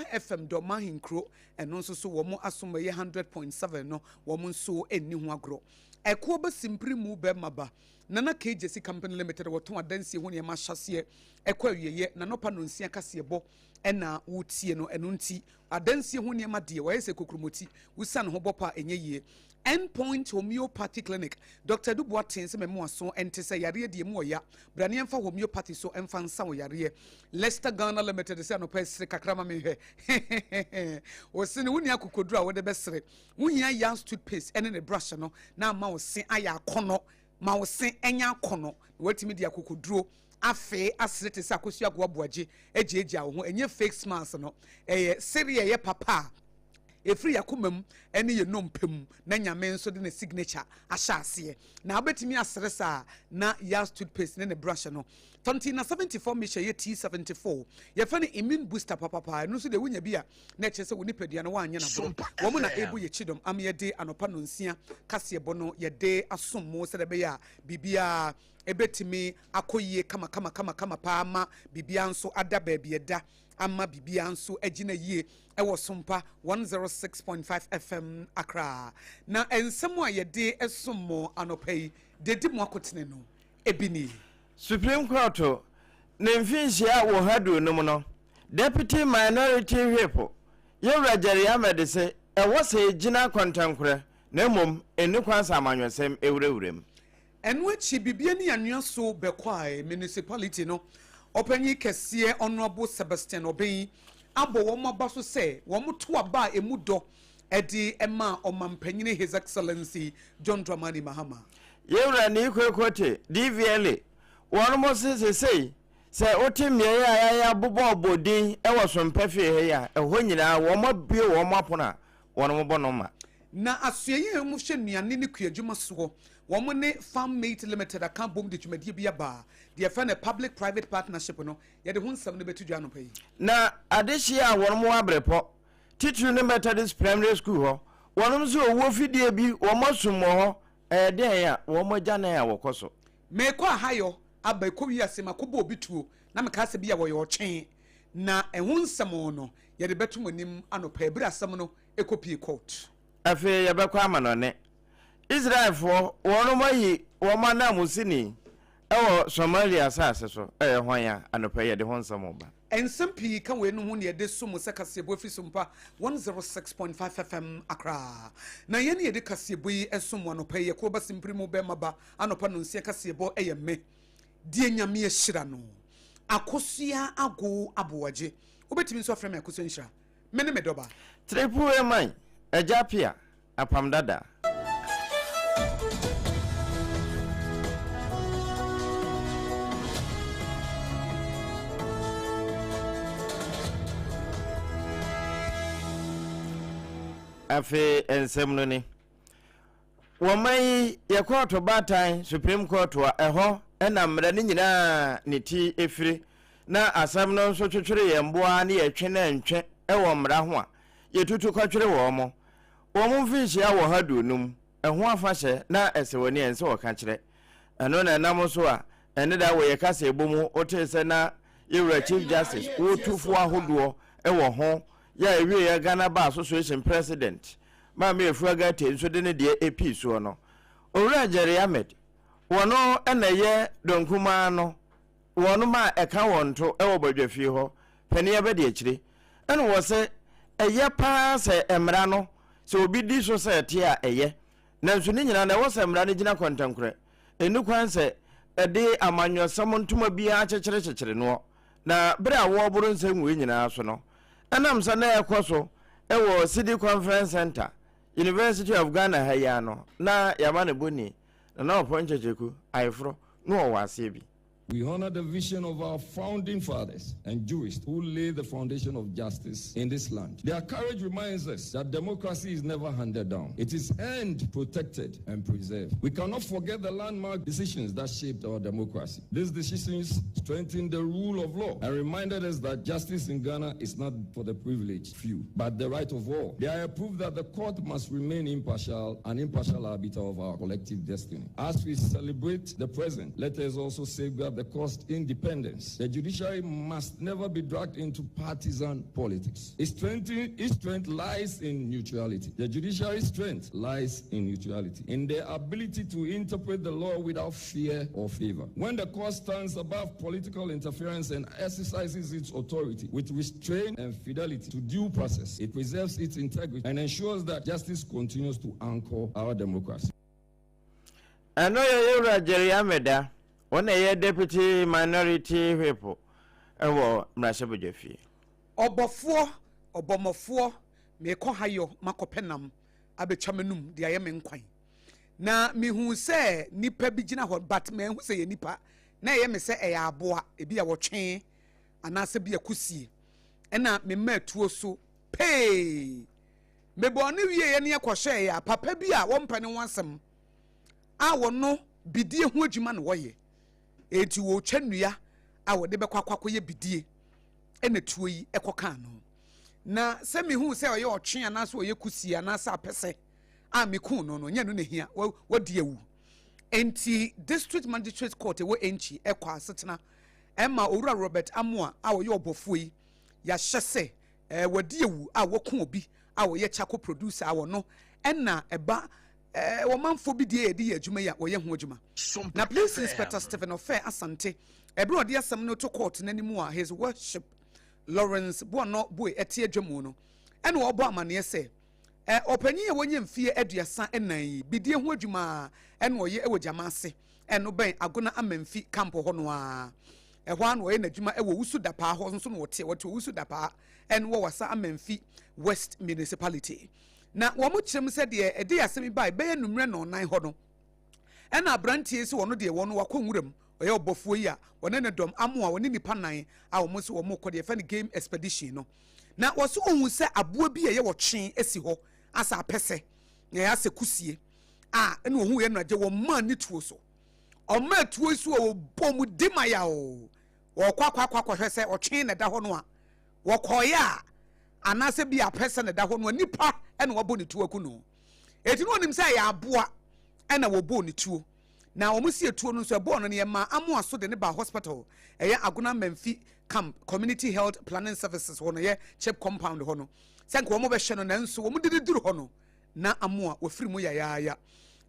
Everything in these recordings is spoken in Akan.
FM Dɔm Ahenkuro, ɛno nso so wɔn asom ɛyɛ 100.7 no, wɔn nso nni ho agorɔ. Ɛkoɔ ba simpiri mu bɛrima ba, Nana K Gyasi Company Limited wɔtɔn adansie ho nneɛma ahyɛaseɛ ɛkɔ awieɛ, n'anɔpa nonsia kaseɛbɔ ɛna wotie no, ɛno nti adansie ho nneɛma deɛ wɔayɛ sɛ kokromoti, wosiane ho bɔ pa a ɛnyɛ yie. End Point Homeopathy Clinic, Dɔkta Adu Boateng sɛ mɛmo aso ɛnte sɛ yareɛ deɛ emu ɔya, bra ne yɛmfa homeopathy so ɛmfa nsa wo yareɛ. Lester Ghana Limited sɛ anɔpa ɛsere kakra ma menhwɛ hehehehe ose no wonni akokoduro a wode bɛsere, wohia Yas toothpaste ɛne ne brush no na ama wo se ayɛ akɔnɔ, ma wo se ɛnyɛ akɔnɔ na watumi de akokoduro afee asere te sɛ akosua agoa boagye agyiagyia wo ho, ɛnyɛ fake smiles no, ɛyɛ sereɛ ɛyɛ papa a ɛfiri yɛakoma mu ne yɛn nnompe mu na Nyame nso de ne signature ahyɛ aseɛ. Na wobɛtumi asere saa na Yas toothpaste ne ne brush no. Tɔnti na 74 mehyɛ yɛ T74. Yɛfɛ no immune booster papapa. Ɛno nso deɛ wonya bi a na ɛkyerɛ sɛ wo nipadua no woanyɛ no aboro. Wɔn na ɛbu yɛ kyidɔm ama yɛde anɔpa nonsia kaseɛbɔ no yɛde asom mo sɛdeɛ ɛbɛyɛ a biribiara ɛbɛtumi akɔ yie kama kama kama kama paa ma biribiara nso ada baabi ɛda ama biribiara nso agyina yie wɔ Sompa 106.5 FM Accra. Na nsɛm a yɛde som mo anɔpa yi de di mo akotene no, ebi nie. Supreme Court ne mfinhyia wɔ ha duonum no, Deputy Minority Whip, Yɛwura Jerry Ahmed se ɛwɔ sɛ egyina kɔntɛnkorɛ na mmom enni kwan sɛ amanyɔsɛm wurawura mu. Ɛno akyi Bibiani Anwea so Bɛkwae Municipality no ɔpanyin kɛseɛ Honourable Sebastian Obeng abɔ wɔn aba so sɛ wɔn to aba a ɛmu dɔ de maa Ɔmampanyini His Excellency John Dramani Mahama. Yɛwura Nii Kwekote, DVLA, wɔnom se sesei sɛ wote mmeaeɛ a yɛayɛ abobɔɔbɔ din wɔ Sompɛ fie ha yi a, ɛhɔ nyinaa wɔn abue wɔn apono a wɔnom bɔ no ma. Na asoɛeɛ a wɔhwɛ nnuane ne kuadwuma soɔ, wɔn ne Farm Mate Limited aka abom de dwumadie bi aba, deɛ yɛfrɛ no Public Private Partnership no, yɛde ho nsɛm no bɛto dwa anɔpa yi. Na adehyeɛ a wɔnom wɔ abrepɔ, titiriw ne Methodist Primary School hɔ, wɔnom nso owuo fidie bi wɔn asum wɔ hɔ, ɛyɛ deɛn a wɔn agyanan a wɔkɔ so. Merekɔ ahayɔ aba ɛkɔ wiase makɔbɔ obi tuo na mekaa sɛ bi a wɔyɛ ɔtwe na ɛho nsɛm no yɛde bɛto mo anim anɔpa yi berɛ asɛm no ɛkɔpie court. Afei yɛbɛkɔ amanɔne. Israelfoɔ, wɔnom ayi wɔn ananmusini wɔ Somalia asase so. Ɛyɛ hwan a? Anɔpa yi yɛde ho nsɛm reba. Nsɛm pii ka weinom ho na yɛde som mo sɛ kaseɛbɔ firi Sompa 106.5 FM Accra. Na yɛn ne yɛde kaseɛbɔ yi som mo anɔpa yi. Yɛkɔ ba simpiri mu bɛrima ba anɔpa nonsia kaseɛbɔ yɛ me deɛ Nyame ahyira no. Akosua Ago Aboagye. Wobɛtumi nso afrɛ me Akosua Nhyira. Me ne me dɔba. Triple A man, Agya Appiah, Apam Dada. Afei nsɛm no ni. Wɔ man yi yɛ kɔɔto baatan, Supreme Court, a ɛhɔ na mmara no nyinaa ne ti firi na asɛm no nso twetwere yɛn bo ara ne yɛtwe na ɛntwe wɔ mmara ho a, yɛtutu kɔtwere wɔn. Wɔn mfinhyia wɔ ha duonum, ɛho afahyɛ na ɛsɛ w'ani a ɛnsɛ wɔka kyerɛ. Ɛno na ɛnam so a ɛne da wɔ yɛ kaseɛbɔ mu wotee sɛ na yɛwura Chief Justice wɔtu fo ahodoɔ wɔ ho yɛ a ɛwieɛ Ghana Bar Association President Maame Afua Ghartey nso de ne deɛ ɛpii soɔ no. Owura Jerry Ahmed, wɔno na ɛyɛ dɔnkumaa no wɔnom a ɛka wɔn to wɔ badwafie hɔ panin abadiakyire ɛna wɔ sɛ ɛyɛ paa sɛ mmara no sɛ obi di so sɛ ɛte a ɛyɛ nanso ne nyinaa na ɛwɔ sɛ mmara no gyina kɔntɛnkorɛ ɛni kwan sɛ ɛde amanyɔsɛm ntoma biara kyekyere noɔ na berɛ a wɔreboro nsɛm wei nyinaa so no ɛnam sɛ na ɛkɔ so ɛwɔ City Conference Center University of Ghana ha yi ano na yɛama ne bɔni na na ɔpɔ nkyɛkyɛku ayeforɔ na ɔwɔ aseɛ bi. We honor the vision of our founding fathers and jurists who laid the foundation of justice in this land. Their courage reminds us that democracy is never handed down. It is earned, protected, and preserved. We cannot forget the landmark decisions that shaped our democracy. These decisions strengthened the rule of law and reminded us that justice in Ghana is not for the privileged few, but the right of all. They are a proof that the court must remain impartial, an impartial arbiter of our collective destiny. As we celebrate the present, let us also safeguard the court's independence. The judiciary must never be dragged into partisan politics. Its strength, its strength lies in neutrality. The judiciary's strength lies in neutrality, in their ability to interpret the law without fear or favor. When the court stands above political interference and exercises its authority with restraint and fidelity to due process, it preserves its integrity and ensures that justice continues to anchor our democracy. Ɛno yɛ Yɛwura Jerry Ameda, wɔn na ɛyɛ Deputy Minority Whip wɔ Mmarahyɛbadwafie. Ɔbɔfoɔ, ɔbɔmmɔfoɔ, merekɔ ha yɔ makɔpɛ nam abɛtwa m'anum de ayɛ me nkwan. Na mehuu sɛ nipa bi gyina hɔ but manhu sɛ ɛyɛ nipa, na ɛyɛ me sɛ ɛyɛ aboa, ebi a wɔtwe anaasɛ bi a kusie. Ɛna memaa tuo so pee. Mebɔɔ no wieeɛ ne yɛkɔhwɛeɛ a, papa bi a wɔmpɛ ne ho asɛm a wɔno bidie ho adwuma na wɔyɛ. Enti wɔretwa nnua a wɔde bɛkɔ akɔ akɔyɛ bidie ɛna tuo yi ɛkɔkaa no. Na sɛ mehuu sɛ ɔyɛ ɔtwe anaasɛ ɔyɛ kusie anaasɛ apɛsɛ a mekuu no no, nyɛ no na hia, wadi awu. Enti District Magistrate Court ɛwɔ Enchi ɛkɔ asetena ɛma Owura Robert Amoah a ɔyɛ ɔbɔfoɔ yi yɛahyɛ sɛ Eh wadi awu a waku obi a ɔyɛ charcoal producer a ɔno ɛna ɛba eh ɔmanfoɔ bi deɛ yɛde yɛ adwuma yi a wɔyɛ ho adwuma. Na Police Inspector Stephen Ofei Asante ɛberɛ a ɔde asɛm no to court no anim a His Worship Lawrence Boanɔ Bue ɛte adwa mu no ɛna ɔbɔ amaneɛ sɛ eh ɔpanyin a wanya mfie 34 yi bidie ho adwuma ɛna ɔyɛ ɛwɔ Gyama ase ɛno bɛn Agona Amanfi camp hɔ no ara. Ɛhɔ ara na ɔyɛ n'adwuma wɔ Owusu Dapaa hɔ nso na ɔte, ɔte Owusu Dapaa ɛno wɔ Wassa Amanfi West Municipality. Na wɔn kyerɛ mu sɛ deɛ ɛde asɛm yi bae bɛyɛ nummerɛ nnɔnnan hɔ no, ɛna aberanteɛ yi sɛ ɔno deɛ wɔn wakɔ nwura mu, ɔyɛ ɔbɔfoɔ yi a ɔne ne dɔm amoa ɔne nnipa nan a wɔn nso wɔn rekɔ deɛ yɛfrɛ no game expedition no. Na wɔso ohun sɛ aboa bi a ɛyɛ ɔtwe si hɔ asɛ apɛsɛ na ɛyɛ asɛ kusie a ɛna ohun yɛ no agye wɔn maa ne tuo so. Ɔmaa tuo yi so a wɔbɔ mu di ma yaw. Wɔkɔ akɔ akɔ akɔhwɛ sɛ ɔtwe na ɛda hɔ no a, wɔkɔeɛ a, anaasɛ bi a apɛ sɛ na ɛda hɔ no a, nipa na wɔabɔ ne tuo aku no. Eti na ɔnim sɛ ɛyɛ aboa ɛna wɔbɔɔ ne tuo. Na wɔn si etuo no nso ɛbɔɔ no no yɛmaa amoa so de ne baa hospital ɛyɛ Agona Mamfi Camp Community Health Planning Services hɔ no yɛ CHIP compound hɔ no sɛ nka wɔn bɛhwɛ no nanso wɔn de ne duru hɔ no na amoa wafiri mu yayaaya.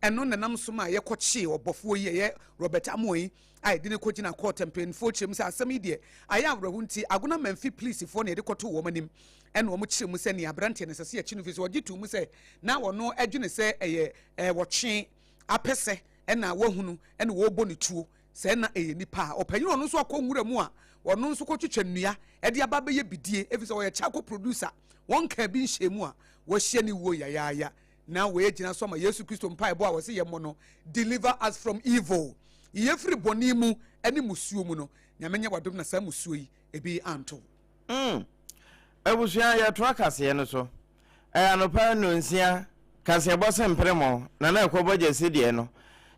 Ɛno na ɛnam so maa yɛkɔkyee ɔbɔfoɔ yi, ɛyɛ Robert Amoah yi, a yɛde no kɔgyina kɔɔt. Mpanimfoɔ kyerɛ mu sɛ asɛm yi deɛ, ayɛ awerɛho nti, Agona Mamfi polisifoɔ na yɛde kɔtoo wɔn anim ɛna wɔn kyerɛ mu sɛ nea aberanteɛ no ɛsɛ sɛ yɛkye no firi sɛ ɔgye too mu sɛ na ɔno adwene sɛ ɛyɛ ɛɛ wɔtwe apɛsɛ ɛna wahunu ɛna wɔrebɔ ne tuo sɛ na ɛyɛ nipa a ɔpanyin ɔno nso akɔ nwura mu a ɔno nso kɔtwitwa nnua ɛde aba abɛyɛ bidie ɛfiri sɛ ɔyɛ charcoal producer wɔn kaa bi nhyɛ mu a wɔahyia ne wuo yayaaya na wei agyina so ama Yesu Kristo mpaebɔ a wɔse yɛmmɔ no deliver us from evil yi yɛ firi bɔne mu ne musuo mu no. Nyame nyɛ wadom na saa musuo yi ebi anto wo. Mm. Abusua, yɛtoa kaseɛ no so. Ɛyɛ anɔpa nnɔnsia, kaseɛbɔ se mpremo, na na ɛkɔbɔ gyasi deɛ no.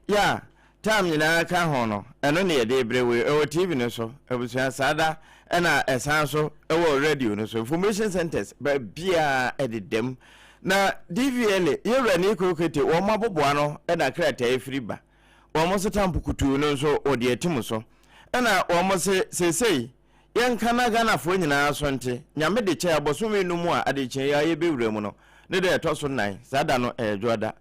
Ya, time nyinaa ka ho no, ɛno ne yɛde rebrɛ wei. Ɛwɔ TV no so, abusua, saa da ɛna ɛsan so ɛwɔ radio no so. Information centers, baabiara ɛdedam. Na DVLA, yɛwura ne Kete, wɔn aboboa no ɛna krataa firi ba. Wɔn se tampo kutuu no nso wɔde atim so. Ɛna wɔn se seesei, Yɛnka na Ghanafoɔ nyinaa so nte, Nyame de kyɛ a bosome no mu a adekyeɛ yi ara yɛbɛwura mu no, ne da ɛtɔ so nnan, saa da no ɛyɛ Dwoada.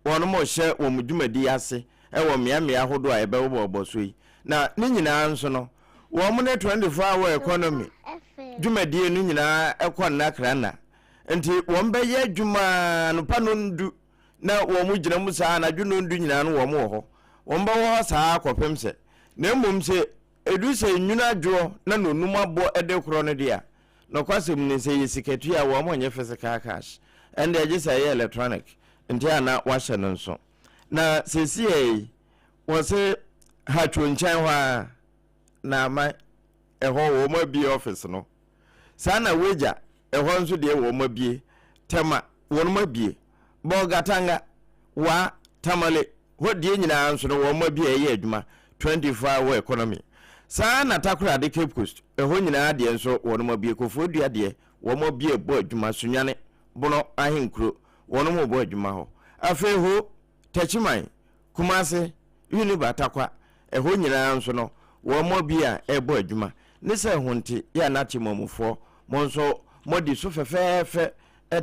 Wɔnom rehyɛ wɔn dwumadi ase wɔ mmeammea ahodoɔ a yɛbɛbobɔbɔ so yi. Na ne nyinaa nso no, wɔn ne 24 hour economy dwumadie no nyinaa kɔ nna kra nna. Nti wɔn bɛyɛ adwuma anɔpa nnɔndu na wɔn gyina mu saa anadwo nnɔndu nyinaa no wɔn wɔ hɔ. Wɔn bɛwɔ hɔ saa kɔpem sɛ, na mmom sɛ Ɛduru sɛ nwunu adwoɔ na nonum abɔ de korɔ no deɛ a, nɔkwasɛm ni, sɛ ɛyɛ sikatua a, wɔn nnye physical cash. Ɛndeɛ gye sɛ ɛyɛ electronic, nti a na wɔahyɛ no nso. Na seesei yi, wɔse Hatcho nkyɛn hɔ ara na ama ɛhɔ wɔn abue office no. Saa na Wagya, ɛhɔ nso deɛ wɔn abue. Tema, wɔn abue. Bolgatanga, Wa, Tamale, Hɔ deɛ nyinaa nso no wɔn mma bi a ɛyɛ adwuma 24 hour economy. Saa ara na Takoradi Cape Coast ɛhɔ nyinaa deɛ nso wɔn mma bi Kofoɔ Dua deɛ wɔn mma bi ɛbɔ adwuma Sunyane Bono Ahenkuro wɔn mo bɔ adwuma hɔ. Afei Ho, Techiman, Kumasi, Winneba Tarkwa ɛhɔ nyinaa nso no. wɔn bi a ɛrebɔ adwuma ne sɛ ho nti yɛ a na temamufoɔ mo nso moadi so fɛfɛɛfɛ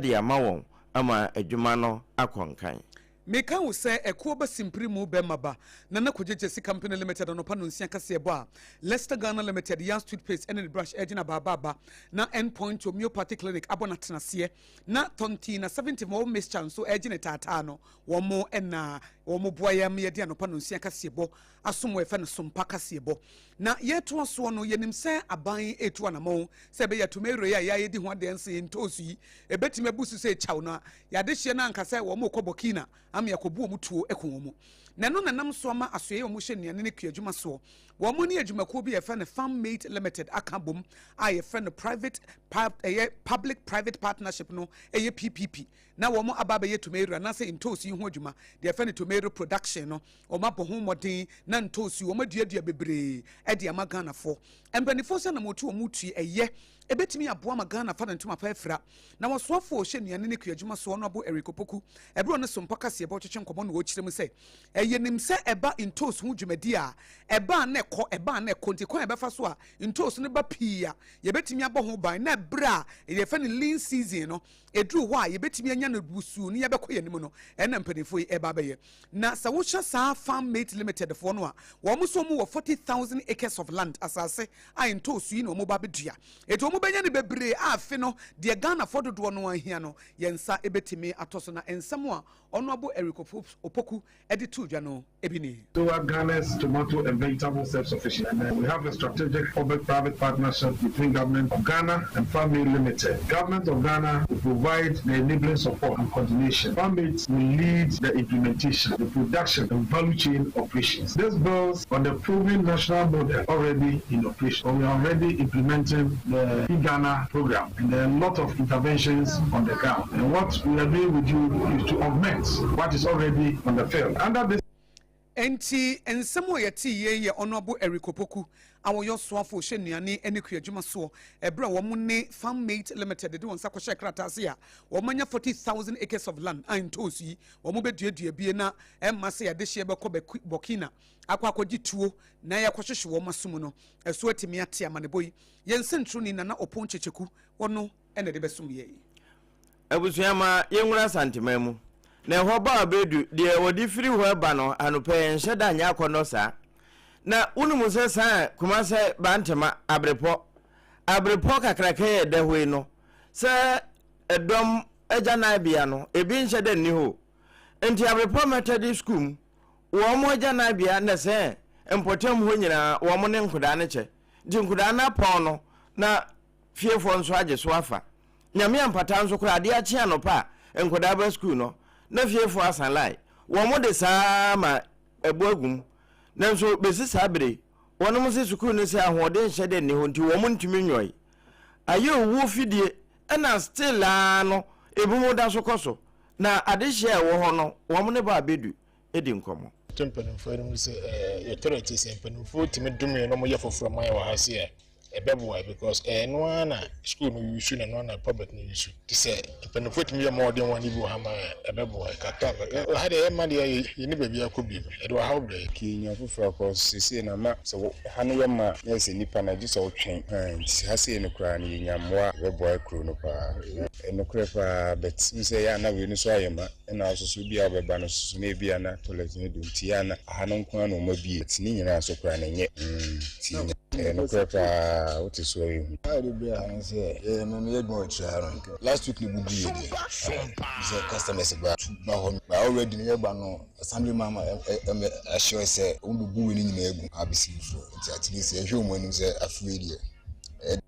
de ama wɔn ama adwuma no akɔ nkan. Meka wo sɛ ɛkoɔ ba simpiri mu bɛma ba Nana Kogye Gyasi Company Limited anɔpa nonsia kaseɛbɔ a Lester Ghana Limited Yas Toothpaste ɛne ne brush ɛgyina baaba aba na End Point Homeopathy Clinic abɔ no atenaseɛ na Tontina 70 More Mixture nso ɛregye ne taataa no wɔn na wɔn boa yɛn ma yɛde anɔpa nonsia kaseɛbɔ asom wɔ yɛfɛ no sompa kaseɛbɔ na yɛtoa soɔ no yɛnim sɛ aban ɛretu anamɔn sɛ ɛbɛyɛ tomato yi a yɛayɛ di ho adeɛ nse yɛn ntoosu yi ɛbɛtumi abu so sɛ ɛkyaw no a yɛadehyeɛ no anka sɛ wɔn rekɔ Burkina ama yɛakɔbu wɔn tuo aku wɔn na ɛno na nam so ama asoɛeɛ a wɔhyɛ nnuane ne kuadwuma soɔ wɔn ne adwumakuo bi a yɛfrɛ no Farm Mate Limited aka bom a yɛfrɛ no private ɛyɛ public private partnership no ɛyɛ PPP na wɔn aba abɛyɛ tomato anaasɛ ntoosi yi ho adwuma deɛ yɛfrɛ no tomato production no Wɔn abɔ ho mmɔden na ntoosi wɔn aduadua bebree de ama Ghanafoɔ. Mpanimfoɔ sɛ na wɔtu wɔn tue ɛyɛ ɛbɛtumi aboa ma Ghana fa ne ntoma pa afira. Na wɔsoafoɔ ɔhyɛ nnuane ne kuadwuma soɔ no abo Eric Opoku ɛberɛ ɔne Sompa kaseɛbɔ retwetwe nkɔmmɔ na ɔrekyerɛ mu sɛ ɛyɛ nim sɛ ɛba ntoosi ho dwumadie a ɛba a na ɛkɔ ɛba a na ɛkɔ nti kwan a ɛbɛfa so a ntoosi no ba pii a yɛbɛtumi abɔ ho ban na ɛberɛ a yɛfɛ no lean season no ɛduru hɔ a yɛbɛtumi anya no wusuu ne yɛbɛkɔ yɛn anim no ɛna mpanimfoɔ yi ɛba abɛyɛ. Na sɛ wohwɛ saa Farm Mate Limited foɔ no a, wɔn nso wɔn wɔ 40,000 acres of land, asase a ntoosu yi na wɔn ba abɛdua. Enti wɔn bɛnya no bebree a afe no deɛ Ghanafoɔ dodoɔ no ara hia no, yɛn nsa bɛtumi atɔ so. Na nsɛm a Honourable Eric Opoku de too dwa no bi nie. Toward Ghana's tomato and vegetable self-sufficiency, we have a strategic public-private partnership between Government of Ghana and Farm Mate Limited. Government of Ghana will provide the enabling support and coordination. Farm Mate will lead the implementation, the production and value chain operations. This builds on the proven national model already in operation. We are already implementing the Ghana program, and there are a lot of interventions on the ground. And what we are doing with you is to augment what is already on the field. Under this Enti nsɛm a yɛtee yei yɛ Honourable Eric Opoku a ɔyɛ ɔsoafo ɔhyɛ nnuane ne kuadwuma soɔ ɛberɛ a wɔn ne Farm Mate Limited de wɔn nsa kɔhyɛɛ krataa ase a wɔn anya 40,000 acres of land a ntoosi yi wɔn bɛduadua bie na ɛmma sɛ yɛadehyeɛ bɛkɔ Burkina akɔ akɔgye tuo na yɛakɔhyehye wɔn aso mu no ɛso atumi ate amanebɔ yi. Yɛn sɛntroni Nana Opon Kyekyeku ɔno na ɛde bɛsom yɛn. Abusua ma yɛnwura Asanteman mu. Na ɛhɔ ba a bɛdu, deɛ wɔde firi hɔ ba no anɔpa yi ɛnhyɛ da nyɛ akɔnnɔ saa. Na wonim sɛ saa Kumase Bantama Abrepɔ, Abrepɔ kakraka yi a ɛda hɔ yi no, sɛ ɛdɔm agyananbea no, ebi nhyɛ da nni hɔ o. Nti Abrepɔ Methodist School mu, wɔn agyananbea na sɛ mpɔtam hɔ nyinaa wɔn ne nkodaa no kyɛ. Nti nkodaa no apɔn no na fiefoɔ nso agye so afa. Nyame ampata nso koraa adeɛ akye anɔpa a nkwadaa ba sukuu no na fiefoɔ asan line. Wɔn de saa ara ma ɛbɔ agu mu. Nanso bɛsi saa bere yi, wɔnom se sukuu no sɛ ahoɔden nhyɛ da nni hɔ nti wɔn ntumi nwɔe. Ayɛ owuo fidie ɛna still ara no ebinom da so kɔ so. Na adehyeɛ a ɛwɔ hɔ no wɔn ne ba abɛdu di nkɔmmɔ. To mpanimfoɔ anim sɛ yɛtɔ da ti sɛ mpanimfoɔ tumi dome yɛn na wɔyɛ foforɔ ma yɛn wɔ ha se a ɛbɛboa because ɛno ara na school no use na ɛno ara na public no use te sɛ mpanimfoɔ tumi yɛ mmɔden wɔn bi wɔ ha ma ɛbɛboa kakra kakra ha deɛ ɛma deɛ yɛni baabi akɔ bi ɛde ɔhaw brɛ yɛn. Pii nya foforɔ akɔ seesei na ama sɛ wo ha no yɛ ma a na yɛ sɛ nnipa no gye sɛ wotwɛn haa nti ha sei no koraa no yɛnya mmoa a ɛbɛboa kuro no paa. Nokorɛ paa but wohu sɛ ɛyɛ a na wei no nso ayɛ ma. Ɛna wo soso bi a wobɛba no soso na ebi a na toilet no do nti a na aha no nko ara na wɔn abue but ne nyinaa nso koraa no ɛnyɛ nti ɛyɛ nokorɛ paa wote so a ehu. Ayɛ de bere ha no sɛ yɛ me meyɛ adwuma wɔ akyire ha no last week na ebubu yɛ deɛ sɛ customers ba tu ba hɔ no ba already no yɛba no assembly man ma ɛmɛ assure sɛ wɔn bɛbu wei no nyinaa agu abɛsi foforɔ nti at least yɛhwɛ wɔn anim sɛ afei deɛ ɛyɛ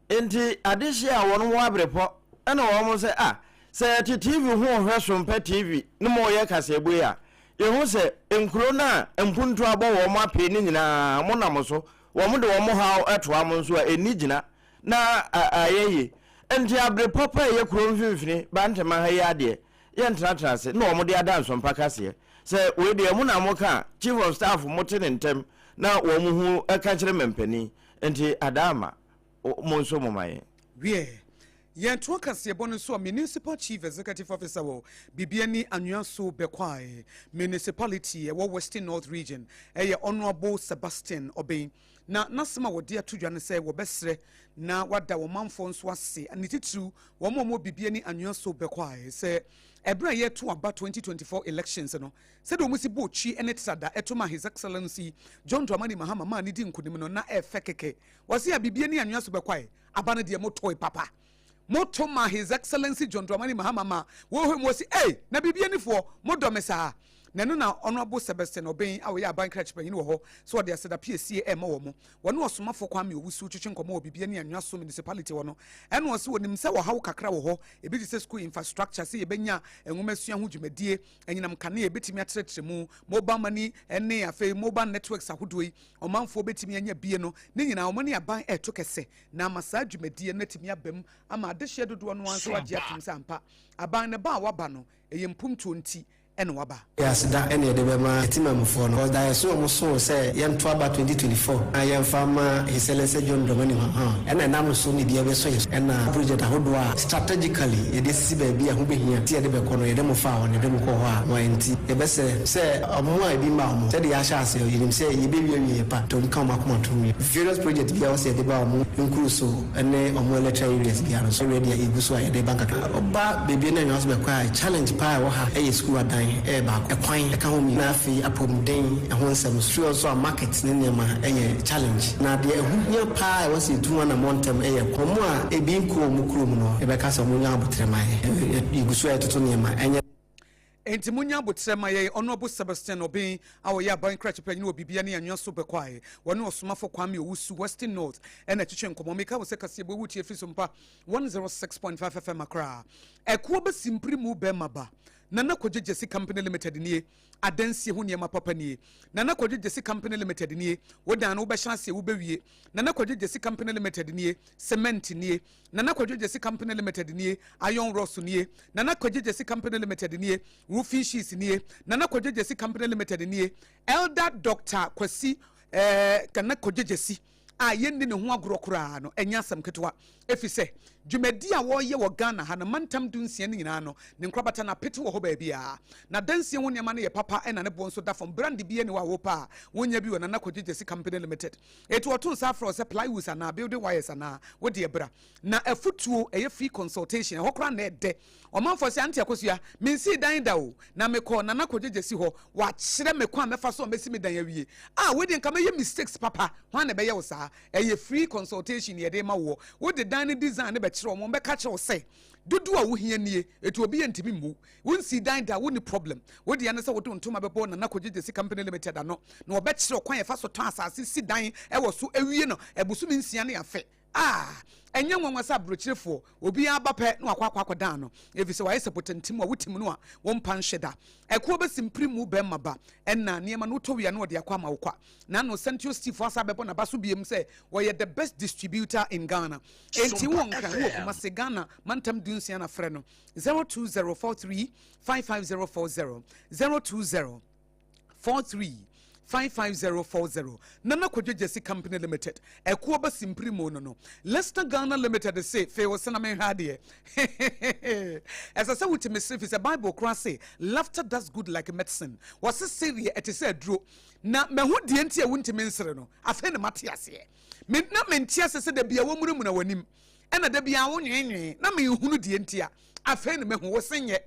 Enti adehye a wɔn ho abrepɔ na wɔn sɛ ah sɛ yɛte TV ho ɔhwɛ so mpɛ TV no ma ɔyɛ kaseɛbɔ yi a yɛhu sɛ nkuro no a mpuntuo abɔ wɔn apee no nyinaa mo nam so wɔn de wɔn haw toa mo nso a ɛnni gyina na ayɛ yie nti abrepɔ pa ɛyɛ kuro mfimfini Bantama ha yi adeɛ yɛntenatena ase na wɔn de ada nsɔmpa kaseɛ sɛ wei deɛ mo na mo ka chief of staff mo te ne ntɛm na wɔn ho ka kyerɛ mampanin Nti Adaama, mo nso moma yɛn. Wiɛ, Yɛntoa kaseɛbɔ no so a, Municipal Chief Executive Officer wɔ Bibiani Anhwiaso Bekwai Municipality ɛwɔ Western North Region ɛyɛ Honourable Sebastian Obeng na n'asɛm a wɔde ato dwa ne sɛ wɔbɛsrɛ na wada wɔn manfoɔ nso ase ne titiriw wɔn a wɔwɔ Bibiani Anhwiaso Bekwai sɛ ɛberɛ a yɛreto aba 2024 elections no sɛdeɛ wɔn si bɔɔ twi ne trada ɛto ma His Excellency John Dramani Mahama maa ne di nkonim no na ɛfɛ kɛkɛ. Wɔse a Bibiani Anhwiaso Bekwai aba no deɛ motoe papa. Moto ma His Excellency John Dramani Mahama ma wɔhwɛ mu wɔsi ei na biribi anifoɔ modɔ me saa. Na ɛno na Honourable Sebastian Obeng a ɔyɛ aban krakye panyin wɔ hɔ sɛ ɔde aseda piesie ɛrema wɔn. Wɔne ɔsomafo Kwame Owusu twetwe nkɔmmɔ wɔ Bibiani Anhwiaso Municipality hɔ no ɛna ɔse wɔnim sɛ ɔhaw kakra wɔ hɔ ebi te sɛ school infrastructure sɛ yɛbɛnya nwomasua ho dwumadie, anyinam kanea yɛbɛtumi atrɛtrɛ mu, mobile money ne afei mobile networks ahodoɔ yi ɔmanfoɔ bɛtumi anya bie no ne nyinaa wɔn ne aban ɛreto kɛsɛ na ama saa dwumadie no atumi aba mu ama adehyeɛ dodoɔ no ara nso agye atom sɛ ampa aban no ba a waba no ɛyɛ mpuntuo nti ɛna waba. Yɛ aseda na yɛde bɛma yɛ temanmufoɔ no cause daeɛso a wɔn soo sɛ yɛnto aba 2024 na yɛnfa mma His Excellency John Dramani Mahama ɛna ɛnam so ne deɛ ɛbɛso yɛ so ɛna project ahodoɔ a strategically yɛde asisi baabi a ɛho bɛhia sɛ yɛde bɛkɔ no yɛde mo faa hɔ no yɛde mo kɔɔ hɔ a mo nti yɛbɛsrɛ sɛ ɔmo a ebi mma ɔmo sɛdeɛ yɛahyɛ aseɛ yɛnim sɛ yɛbɛwie awieɛ pa nti ɔmo ka ɔmo akoma tom wie various project biara ɔsɛ yɛde ba ɔmo nkuro so ne ɔmo electoral areas biara no so already a yɛgu so a yɛde ba nkakra. Ɔba baabi na nwa so bɛkɔ a challenge paa a ɛwɔ ha yɛ sukuu adan ɛyɛ baako, ɛkwan ɛka ho mmienu na afei apɔmuden ɛho nsɛm nso. Firi hɔ nso a market ne nneɛma ɛyɛ challenge. Na deɛ ɛho hia paa a ɛwɔ sɛ yɛtu ho anammɔn ntɛm ɛyɛ kwan. Wɔn a ebi nkɔ wɔn kurom no yɛbɛka sɛ wɔn nya aboterɛ ma yɛn. Yɛgu so a yɛtoto nneɛma ɛnyɛ. Enti monnya aboterɛ ma yɛn. Honourable Sebastian Obeng a ɔyɛ aban krakye panyin wɔ Bibia ne Anwea so bɛkɔae. Wɔne Ɔsomafo Kwame Owusu, Western North, na ɛtwetwe nkɔmmɔ. Meka wo sɛ kaseɛbɔ ewu tie firi so mpa 106.5 FM Accra. Ɛkoɔ bɛsi mpirimu bɛrima ba. Nana Kwadwo Gyasi Company Limited nie. Adansie ho nneɛma papa nie. Nana Kwadwo Gyasi Company Limited nie. Wo dan no wobɛhyɛ aseɛ wobɛwie. Nana Kwadwo Gyasi Company Limited nie. Cement nie. Nana Kwadwo Gyasi Company Limited nie, Iron Rods nie, Nana Kwadwo Gyasi Company Limited nie, Roofing Sheets nie, Nana Kwadwo Gyasi Company Limited nie, Elder Doctor Kwasi eh, Nana Kwadwo Gyasi a yɛnni ne ho agorɔ koraa no, ɛnyɛ asɛm ketewa. Ɛfiri sɛ, dwumadi a wɔreyɛ wɔ Ghana ha no, mantam dunsia no nyinaa no, ne nkorabata no apete wɔ hɔ baabiara. N'adansie ho nneɛma no yɛ papa ɛna ne boɔ nso da fam. Brand biara nni hɔ a wopɛ a wonnya bi wɔ Nana Kwadwo Gyasi Company Limited. Enti wɔto nsa frɛ wo sɛ plywoods anaa building wires anaa, wo deɛ bra. Na afutuo, ɛyɛ free consultation, ɛhɔ koraa na ɛdɛ. Ɔmanfoɔ sɛ, Auntie Akosua, mensii dan da o, na mekɔɔ Nana Kwadwo Gyasi hɔ, wakyerɛ me kwan a mɛfa so a mɛsi me dan awie. Ah, wei deɛ nka mɛyɛ mistakes papa, hwan na ɛbɛyɛ wo saa? Ɛyɛ free consultation na yɛde rema woɔ. Wode dan no design no bɛkyerɛ wɔn, wɔbɛka akyerɛ wo sɛ, dodoɔ a wohia nie, enti obi ntumi mmu wo. Wonsii dan da a, wonni problem. Wo dea ne sɛ wode wo ntoma bɛbɔ Nana Kwadwo Gyasi Company Limited ano na wɔbɛkyerɛ wo kwan a yɛfa so tɔn asase, si dan wɔ so, awie no bosome nsia ne afe. Ah! Ɛnyɛ nwanwa sɛ aburokyirefoɔ, obiara ba pɛ na wakɔ akɔ akɔdan no, efisɛ wayɛ sɛ botantim a wotim no a wompa nhwe da. Ɛkoɔ bɛsi mpremu bɛrima ba ɛna nneɛma no wotɔ wie a na wɔde akɔ ama wo kwa. N'ano Santio Steve asan abɛbɔ n'aba so biom sɛ wɔyɛ the best distributor in Ghana. Enti wowɔ Nkran, wowɔ Kumasi, Ghana mantam dunsia na frɛ no. 02043 55040 020 43 55040 Nana Kwadwo Gyasi Company Limited ɛkoɔ ba simpiri mu no no Leicester Ghana Limited se fee wo sena menhwɛ adeɛ ɛsɛ sɛ wotumi sere fi sɛ Bible koraa se laughter does good like medicine wɔse sereɛ ɛte sɛ aduro na mahu deɛ nti a wontumi nsere no afei na mate aseɛ me na mente ase sɛ da bia wɔmunamuna w'anim ɛna da biara wo nweenwee na menhunu deɛ nti a afei na mahu wo se nyɛ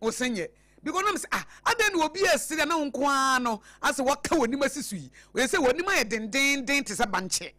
wo se nyɛ because nam sɛ ah adɛn na obi asiri na wo nko ara no asɛ waka w'anim asi so yi wɔyɛ sɛ w'anim ayɛ dendenden te sɛ bankye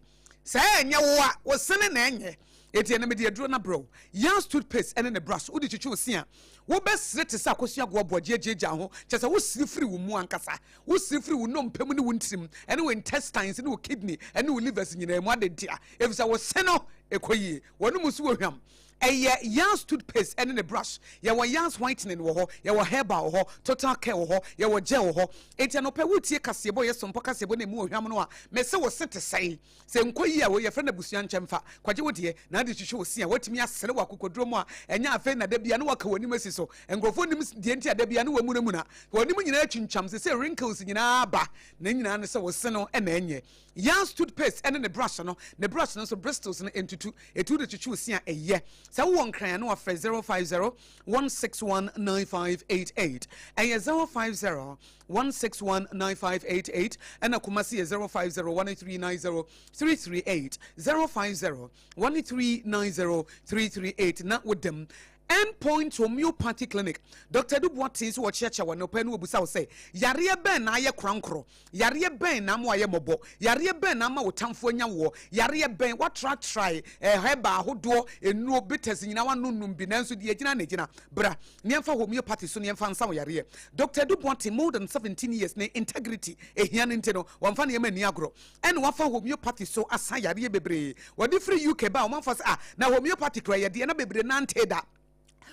sɛ ɛnyɛ wo a wo sene na ɛnyɛ eti ɛna mede aduro na brɛw yans toothpaste ɛne ne brush wode twitwi wo se a wobɛsere te sɛ akosua goaboa gyeagyeagya ho kyɛ sɛ wosere firi wo mu ankasa wosere firi wo nnompe mu ne wo ntirim ɛne wo intestines ne wo kidney ɛne wo livers nyinaa mu ade ntia efisɛ wo se no ɛkɔ yie. Wɔn mu nso wɔ hwam. Ɛyɛ Yans toothpaste ɛne ne brush. Yɛwɔ Yans whitening wɔ hɔ, yɛwɔ herbal wɔ hɔ, total care wɔ hɔ, yɛwɔ gel wɔ hɔ. Enti anɔpa yi woretie kaseɛbɔ yɛ sompɔ kaseɛbɔ na ɛmu wɔ hwam no a, mese wo se te sɛn? Sɛ nkɔ yie a, wei yɛfrɛ no abusua nkyɛmfa. Kɔgye wo deɛ na ade twitwi wo se a, woatumi asere wɔ akokoduro mu a ɛnyɛ afei na da biara na woaka w'anim asi so. Nkurɔfoɔ nnim deɛ nti a da biara na woamunamuna. W'anim nyinaa atwintwam, seesei wrinkles nyinaa aba. Ne nyinaa ne sɛ wo se no na ɛnyɛ. Yarns toothpaste ne ne brush no, ne brush no nso bristles no ntutu, etu de twitwi wo se a ɛyɛ. Sɛ wowɔ Nkran a na wafrɛ 050 161 9588. Ɛyɛ 050 161 9588. Ɛna Kumasi yɛ 050 1390 338. 050 1390 338 na wodam. End Point Homeopathy Clinic, Dɔkta Adu Boateng nso wɔkyeakyea wo anɔpa yi na wɔbisa wo sɛ, Yareɛ bɛn na ayɛ korankorɔ? Yareɛ bɛn na ama woayɛ mmɔbɔ? Yareɛ bɛn na ama wo tamfo anya woɔ? Yareɛ bɛn? Woatratrae eh, herbal ahodoɔ, nnuro, bitters nyinaa woanonnom bi nanso deɛ ɛgyina na ɛgyina. Bra na yɛmfa homeopathy so na yɛmfa nsa wo yareɛ. Dɔkta Adu Boateng, more than 17 years, ne integrity ɛhia no nti no, wamfa nneɛma anni agorɔ. Ɛna wafa homeopathy so asa yareɛ bebree. Wɔde firi UK baa ɔmanfoɔ sɛ ah, na homeopathy kura yɛ deɛ na bebree nantee da.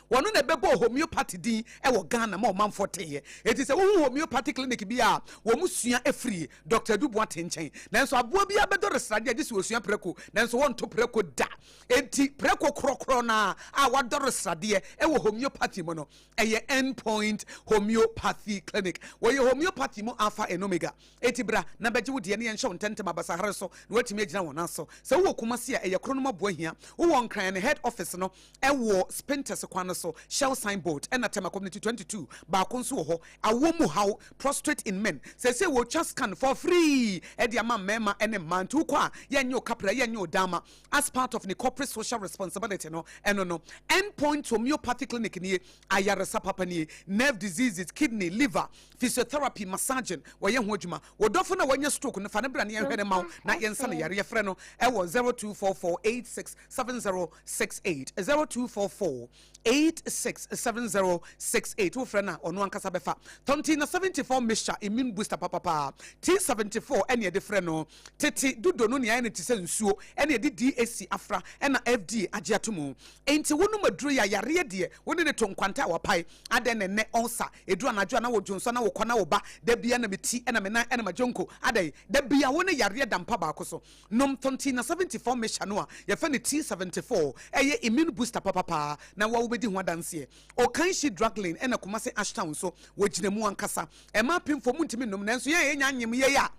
Wɔno na ɛbɛbɔɔ homeopathy din wɔ Ghana ma ɔmanfoɔ teeɛ. Enti sɛ wohu homeopathy clinic bi a, wɔn sua firi Doctor Adu Boateng nkyɛn. Nanso aboa biara bɛdɔre sradeɛ a gye sɛ wɔsua prɛko, nanso wɔnto prɛko da. Enti prɛko korɔkorɔ no ara a wadɔre sradeɛ wɔ homeopathy mu no, ɛyɛ End Point Homeopathy Clinic. Wɔyɛ homeopathy mu alpha and omega. Enti bra na bɛgye wo deɛ ne yɛnhyɛ wo ntɛmntɛm abasahare so na woatumi agyina wɔn nan so. Sɛ wowɔ Kumasi a, ɛyɛ Kronom Aboahia. Wowɔ Nkran a, ne head office no wɔ Spintex kwan no so, Shell sign board, ɛna Tema Community 22 baako nso wɔ hɔ. Awoɔ mu haw, prostrate in men, seesei wɔretwa scan for free de ama mmarima ne mmaa nti wokɔ a yɛnnye wo kaprɛ, yɛnnye wo daama as part of ne corporate social responsibility no, ɛno no. End Point Homeopathy Clinic nie, ayaresa papa nie, nerve diseases, kidney, liver, physiotherapy, massaging, wɔyɛ ho adwuma. Wo dɔfo no a wanya stroke no, fa no bra na yɛnhwɛ no mma wo na yɛnsa no yareɛ. Frɛ no wɔ 0244867068, 0244867068. Wofrɛ no a, ɔno ankasa bɛfa. Tɔnti na 74 mixture immune booster papapaa. T74 ɛne yɛde frɛ no. Tete dodo no nea ayɛ no te sɛ nsuo ɛne yɛde DAC afra ɛna FDA agye ato mu. Enti wonom aduro yi a, yareɛ deɛ wo ne no to nkwanta a wapae. Adɛn na ɛnnɛ ulcer, ɛduru anadwo a na wo dwonsɔ na wo kɔ na wo ba, da biara na me ti na me nan na m'agyonko, adɛn? Da biara wo ne yareɛ da mpa baako so. Nom Tontina 74 mixture no a yɛfrɛ no T74, ɛyɛ immune booster papapaa na wo a wobɛdi ho adanseɛ. Okanshi Drug Lane ɛna Kumasi Ashtown nso wɔgyina mu ankasa. Ɛma apemfoɔ montumi nnom nanso yɛn a yɛnya nyem yei a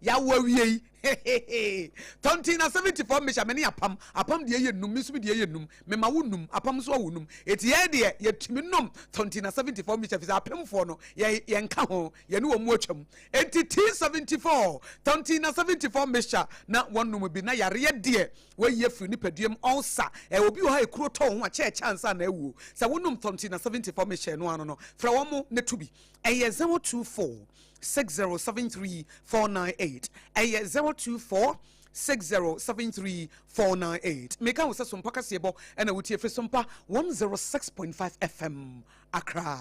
Yawo awie yi hehehe. Tɔnten na 74 mehyɛ me ne apam. Apam deɛ yɛ num, me nso me deɛ yɛ num. Mema wo num, apam nso awo num. Eti yɛn deɛ yɛtumi nom tɔnten na 74 mehyɛ fisɛ apemfoɔ no yɛn yɛnka ho, yɛne wɔn mu atwam. Enti T74 tɔnten na 74 mehyɛ na wɔnom bi na yareɛ deɛ wɔayi afiri nipaduam ulcer. Ɛ obi wɔ ha ekuro tɔ wo ho a kyɛ ɛkyɛ ansa na awuo. Sɛ wonom tɔnten na 74 mehyɛ no ano no frɛ wɔn na tu bi. Ɛyɛ 024 6073 498. Ɛyɛ 024 6073 498. Meka wo sɛ Sompa kaseɛbɔ ɛna wotie firi Sompa 106.5 FM Accra.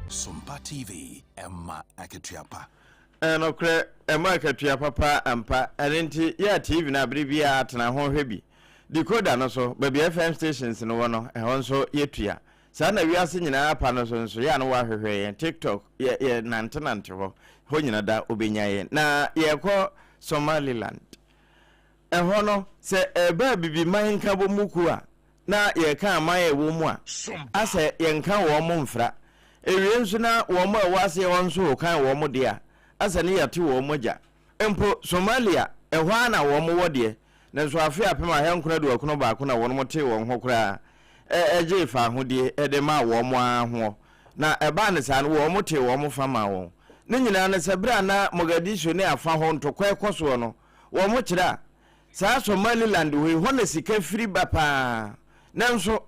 Sompa TV, ɛma akatua pa. Nokorɛ, ɛma akatua papa ampa. Ɛno nti, yɛ a TV no a bere biara tena ho hwɛ bi. Decoder no so, baabi a FM stations no wɔ no, ɛhɔ nso yɛtua. Saa na wiase nyinaa pa no so nso yɛ a na wɔahwehwɛ yɛn tiktok yɛ yɛ nante nante hɔ hɔ nyina da obenya yɛn na yɛkɔ Somaliland ɛhɔ no sɛ ɛba abibiman nkabɔ mu kuo a na yɛka aman a ɛwɔ mu a asɛ yɛnka wɔn mo mfra ewie nso na wɔn a ɛwɔ aseɛ hɔ nso kan wɔn deɛ a asɛ ne yɛte wɔn agya mpo Somalia ɛhɔ ara na wɔn wɔ deɛ Nanso afe 1991 na wɔnom tee wɔn ho koraa gyee faahodie de maa wɔn ara hoɔ. Na ɛbaa no saa no, wɔn tee wɔn fa maa wɔn. Ne nyinaa ne sɛ, berɛ a na Mogadishu ne afa hɔ ntɔkwa rekɔ soɔ no, wɔn kyerɛ a, saa Somaliland hɔ yi, hɔ na sika firi ba pa ara. Nanso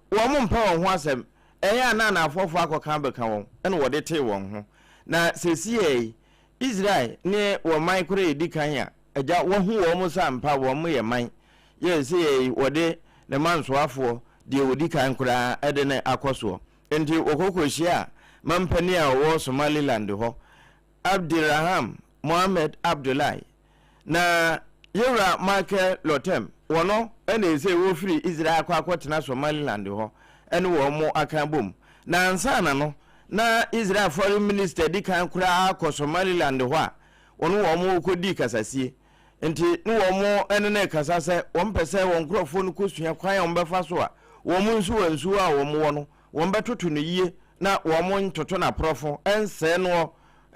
wɔn mpɛ wɔn ho asɛm. Ɛyɛ a na anaafoɔfoɔ akɔka abɛka wɔn, ɛna wɔde tee wɔn ho. Na seesei yi, Israel ne wɔn man koro a ɛdi kan a Agya, wɔahu wɔn sɛ ampa wɔn yɛ man, yɛ seyɛ yi wɔde ne mansoafoɔ deɛ ɔdi kan koraa de no akɔ soɔ. Enti wɔkɔ kɔhyiaa mampanin a ɔwɔ Somaliland hɔ, Abdiraham Mohamed Abdullahi, na Yewura Michael Lotem, wɔno na ɛsei wɔfiri Israel akɔ akɔtena Somaliland hɔ. ne wɔn aka abom. Na ansa na no, na Israel Foreign Minister di kan koraa akɔ Somaliland hɔ a wɔne wɔn rekɔdi kasasie. Nti ne wɔn ne no rekasa sɛ wɔmpɛ sɛ wɔn nkurɔfoɔ no kɔsua kwan a wɔbɛfa so a wɔn nsuwa nsuwa a wɔn wɔ no wɔbɛtoto no yie na wɔn ntoto no aporɔfo nsɛe noɔ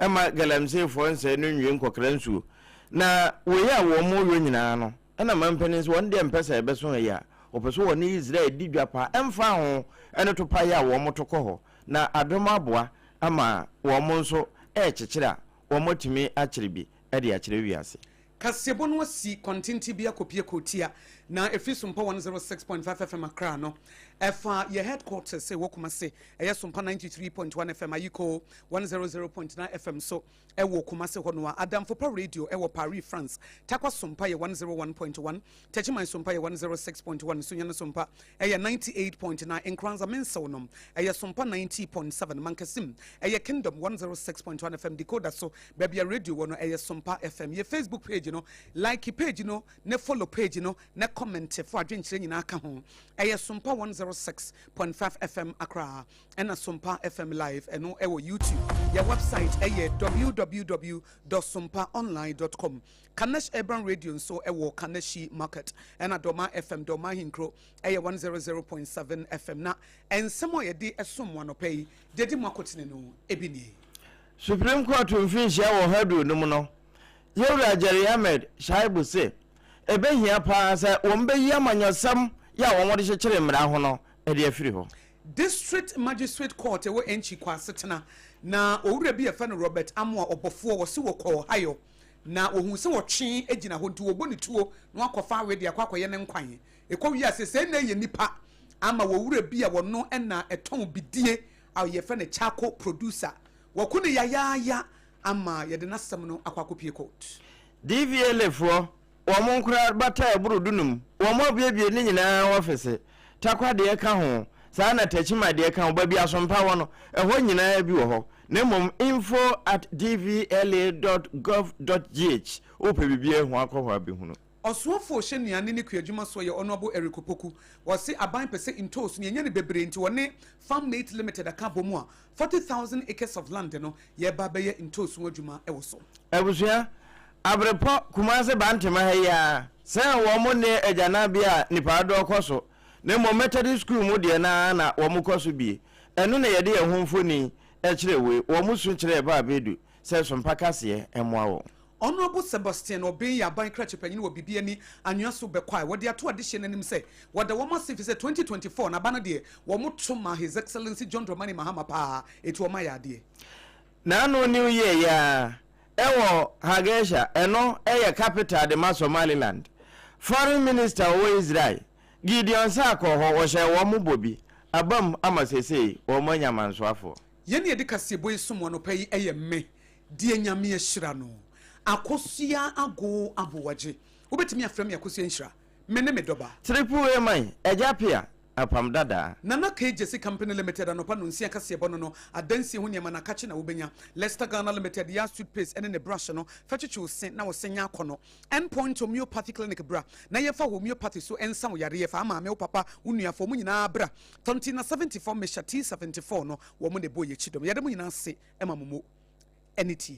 mma galamseyfoɔ nsɛe no nwie nkɔkra nsuo. Na wei a wɔn reyɔ nyinaa no, ɛna mampanin sɛ wɔn deɛ mpɛ sɛ ɛbɛso ha yi a, wɔpɛ sɛ wɔne Israel di dwa paa ɛmfa ho ne topaeɛ a wɔn to kɔ hɔ, na adom aboa ama wɔn nso rekyekyere a wɔatumi akyere bi de akyerɛ wiase. Kaseɛbɔ no asi kwantenten bi akɔpie Kotia na ɛfiri Sompa 106.5 FM Accra no ɛfa yɛ headquarters ɛwɔ Kumase ɛyɛ Sompa 93.1 FM Ayiko 100.9 FM so ɛwɔ Kumase hɔ no a Adamfopa Radio ɛwɔ Paris France Tarkwa Sompa yɛ 101.1 Techiman Sompa yɛ 106.1 Sunyani Sompa ɛyɛ 98.9 Nkoranza Mensew nom ɛyɛ Sompa 90.7 Mankasim ɛyɛ Kingdom 106.1 FM Decoder so baabi a radio wɔ no ɛyɛ Sompa FM Yɛ Facebook page no like page no ne follow page no ne comment fo adwenkyerɛ nyinaa ka ho ɛyɛ Sompa 106.5 FM Accra ɛna Sompa FM Live ɛno ɛwɔ YouTube Yɛ website ɛyɛ www dot sompaonline dot com Kanesh Urban Radio nso wɔ Kaneshie Market, ɛna Dormaa FM, Dormaa Ahenkuro, ɛyɛ 100.7 FM. Na nsɛm a yɛde som mo anɔpa yi, deɛ ɛdi mu akotene no, ebi nie. Supreme Court mfinhyia wɔ ha aduonum no, Yɛwura Jerry Ahmed Shaibu se ɛbɛhia paa sɛ wɔn bɛyi amanyɔsɛm yɛ a wɔn de kyekyere mmara ho no de afiri hɔ. District Magistrate Court ɛwɔ Enchi kɔ asetena, na owura bi a yɛfrɛ no Robert Amoah Ɔbɔfoɔ, wɔse wɔkɔɔ Ohio Na wɔhuu sɛ ɔtwe gyina hɔ, nti wɔbɔ no tuo na wakɔfa awe de akɔ akɔyɛ ne nkwan. Ɛkɔ wie a, sesei na ɛyɛ nnipa ama wɔ wura bi a wɔno na ɛtɔn bidie a yɛfrɛ no charcoal producer. Wɔko no yayaaya ama yɛde n'asɛm no akɔ akɔpie court. DVLA foɔ wɔn nkorabata a ɛboro dunum, wɔn abuebue ne nyinaa ɔfese, Tarkwa deɛ ka ho, saa na Techiman deɛ ka ho, baabi Asompa wɔ no, ɛhɔ nyinaa bi wɔ hɔ. Na mmom info at dvla dot gov dot gh wopɛ biribi ahu akɔ hɔ abɛhunu. Ɔsoafo a ɔhyɛ nnuane ne kuadwuma soɔ yɛ Honourable Eric Opoku. Ɔse aban pɛ sɛ ntoosi no yɛnya no bebree nti wɔne Farm Mate Limited aka abɔ mu a 40,000 acres of land no yɛreba abɛyɛ ntoosi ho adwuma wɔ so. Abusua, Abrepɔ, Kumase Bantema ha yi ara, sɛ wɔn nne agyananbea a nnipa dodoɔ kɔ so, na mmom Methodist School mu deɛ no ara na wɔn kɔ so bie. Ɛno na yɛde yɛn ho mfoni kyerɛ wei. Wɔn su kyerɛɛ Baabedu sɛ Sompa kaseɛ mmoa wɔn. Honourable Sebastian Obeng yɛ aban krakye panyin wɔ Bibiani Anwea so bɛkɔ a wɔde ato adehyeɛ no anim sɛ wɔda wɔn ase efisɛ 2024 no aba no deɛ wɔn to maa His Excellency John Dramani Mahama paa eti wɔn ayɛ adeɛ. N'ano New Year yi ara ɛwɔ Hargeisa, ɛno yɛ capital de ma Somaliland. Foreign Minister a ɔwɔ Israel, Gideon Saar kɔɔ hɔ, wɔhyɛɛ wɔn bɔ bi, abam ama seesei wɔn anya amansoafoɔ. Yɛn a yɛde kaseɛbɔ yi som anɔpa yi yɛ me, deɛ Nyame ahyira no, Akosua Agoo Aboagye. Wobɛtumi afrɛ me Akosua Nhyira. Me ne me dɔba. Triple A man, Agya Pia, Apam Dadaa. Nana K Gyasi Company Limited anɔpa nonsia kaseɛbɔ no no adansie ho nneɛma no akakye na wobɛnya. Lester Ghana Limited Yas Toothpaste ne ne brush no fa twitwi wo se na wo se nyɛ akɔnɔ. End Point Homeopathy Clinic Bra na yɛmfa homeopathy so nsa wo yareɛ fa maame, wo papa, wo nua fa wɔn nyinaa bra. Tontina 74 Mesha T74 no wɔn na ɛbɔ yɛn akyi dɔm. Yɛda mo nyinaa ase ma mo mo ani tie.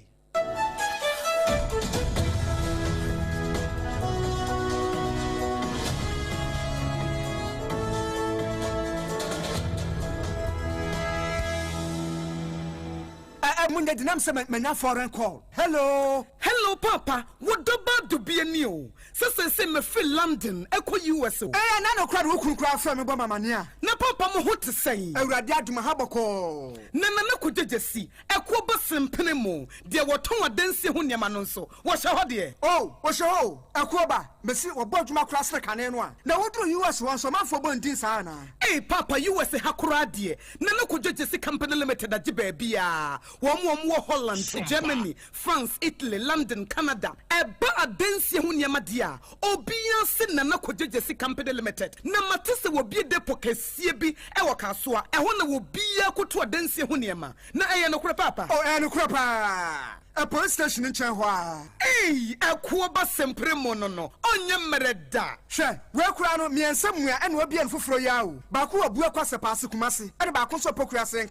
Eh, mo nyɛ denam sɛ manya foreign call. Hello. Hello paapa, wo dɔ ba dubia ni o, sɛ seesei mafiri London ɛkɔ US o. Eh, ɛna no koraa de wo kunu koraa frɛ me bɔ me amaneɛ a. Na paapa mo ho te sɛn? Awurade adom aha bɔkɔɔ. Na Nana Kogyegyesi, ɛkoɔ ba sempene mo, deɛ wɔtɔn adansie ho nneɛma no nso, wɔhyɛ hɔ deɛ? Oh, wɔhyɛ hɔ o, ɛkoɔ ba, mese wɔbɔ adwuma koraa sene kane no a. Na woduru US hɔ nso ɔmanfoɔ bɔ ndin saa anaa? Ei paapa US ha koraa deɛ, Nana Kogyegyesi Company Limited agye baabiaa. Wɔn a wɔwɔ Holland, Germany, France, Italy, London, Canada. Ɛba adansie. adansie ho nneɛma deɛ a, obiara se Nana Kwadwo Gyasi Company Limited. Na mate sɛ wɔbue depot kɛseɛ bi wɔ Kasoa, ɛhɔ na obiara kɔtu adansie ho nneɛma. Na ɛyɛ nokorɛ paapa? Oh, ɛyɛ nokorɛ paa. Ɛ police station no nkyɛn hɔ ara. Ei, ɛkoɔ ba sempere mo no no, ɔnyɛ mmerɛ da. Hwɛ, wei koraa no, mmiɛnsa mua ɛna wabue no foforɔ yi ara o. Baako wɔ Buakwa Sɛpaase, Kumasi, ɛna baako nso wɔ Pokuase.